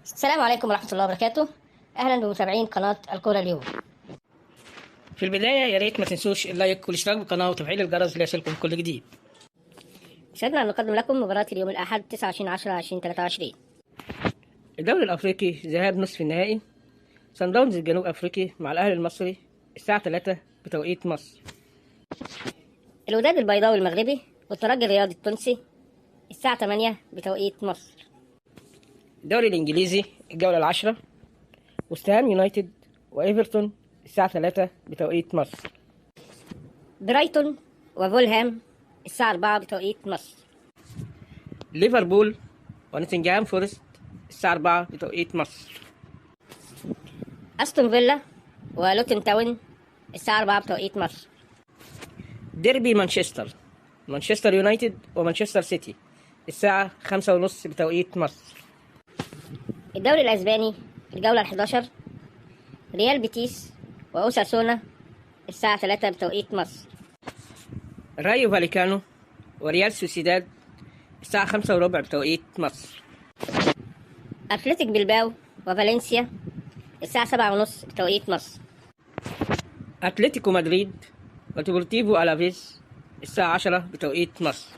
السلام عليكم ورحمة الله وبركاته. أهلا بمتابعين قناة الكورة اليوم. في البداية يا ريت ما تنسوش ال like والاشتراك بالقناة وتفعيل الجرس ليصلكم كل جديد. يسعدنا أن نقدم لكم مباراة اليوم الأحد 29/10/2023. الدوري الأفريقي ذهاب نصف النهائي، سان داونز الجنوب أفريقي مع الأهلي المصري الساعة 3 بتوقيت مصر. الوداد البيضاوي المغربي والترجي الرياضي التونسي الساعة 8 بتوقيت مصر. الدوري الإنجليزي الجولة العاشرة، وستهام يونايتد وإيفرتون الساعة 3 بتوقيت مصر. برايتون وفولهام الساعة 4 بتوقيت مصر. ليفربول ونوتنجهام فورست الساعة 4 بتوقيت مصر. أستون فيلا ولوتن تاون الساعة 4 بتوقيت مصر. ديربي مانشستر، مانشستر يونايتد ومانشستر سيتي الساعة 5:30 بتوقيت مصر. الدوري الأسباني الجولة 11، ريال بيتيس وأوساسونا الساعة 3 بتوقيت مصر. رايو فاليكانو وريال سوسيداد الساعة 5:15 بتوقيت مصر. أتلتيك بلباو وفالنسيا الساعة 7:30 بتوقيت مصر. أتلتيكو مدريد وديبورتيفو ألافيس الساعة 10 بتوقيت مصر.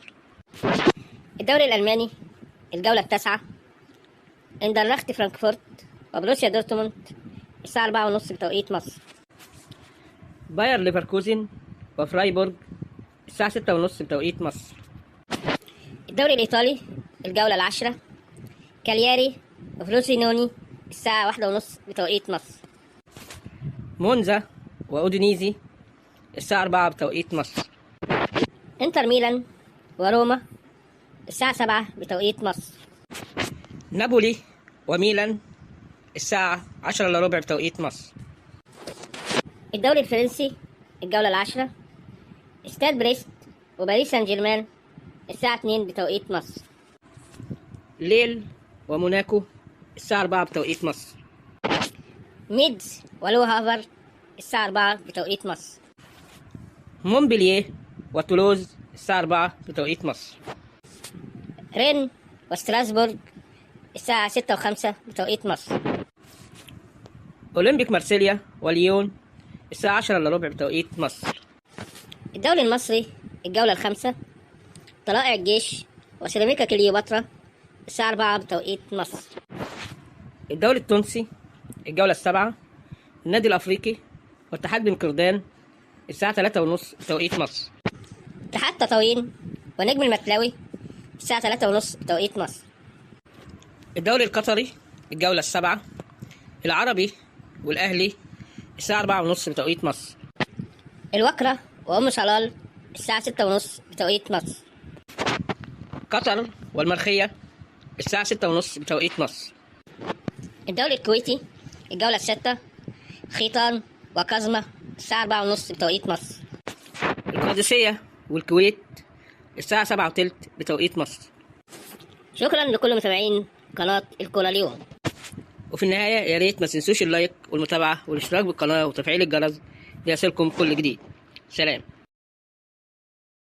الدوري الألماني الجولة 9، اندرلخت فرانكفورت وبروسيا دورتموند الساعة 4:30 بتوقيت مصر. باير ليفركوزن وفرايبورغ الساعة 6:30 بتوقيت مصر. الدوري الإيطالي الجولة 10، كالياري وفروسينوني الساعة 1:30 بتوقيت مصر. مونزا وأودينيزي الساعة 4 بتوقيت مصر. انتر ميلان وروما الساعة 7 بتوقيت مصر. نابولي وميلان الساعة 9:45 بتوقيت مصر. الدوري الفرنسي الجولة 10، استاد بريست وباريس سان جيرمان الساعة 2 بتوقيت مصر. ليل وموناكو الساعة 4 بتوقيت مصر. ميدز ولو هافر الساعة 4 بتوقيت مصر. مونبلييه وتولوز الساعة 4 بتوقيت مصر. رين وستراسبورغ الساعة 6:05 بتوقيت مصر. أولمبيك مارسيليا وليون الساعة 9:45 بتوقيت مصر. الدوري المصري الجولة 5، طلائع الجيش وسيراميكا كليوباترا الساعة 4 بتوقيت مصر. الدوري التونسي الجولة 7، النادي الأفريقي واتحاد بن قردان الساعة 3:30 بتوقيت مصر. اتحاد تطاوين ونجم المتلاوي الساعة 3:30 بتوقيت مصر. الدوري القطري الجولة 7، العربي والأهلي الساعة 4:30 بتوقيت مصر. الوكرة وأم صلال الساعة 6:30 بتوقيت مصر. قطر والمرخية الساعة 6:30 بتوقيت مصر. الدوري الكويتي الجولة 6، خيطان وكازما الساعة 4:30 بتوقيت مصر. القادسية والكويت الساعة 7:20 بتوقيت مصر. شكرا لكل متابعين قناة الكورة اليوم. وفي النهاية يا ريت ما تنسوش اللايك والمتابعة والاشتراك بالقناة وتفعيل الجرس ليصلكم كل جديد. سلام.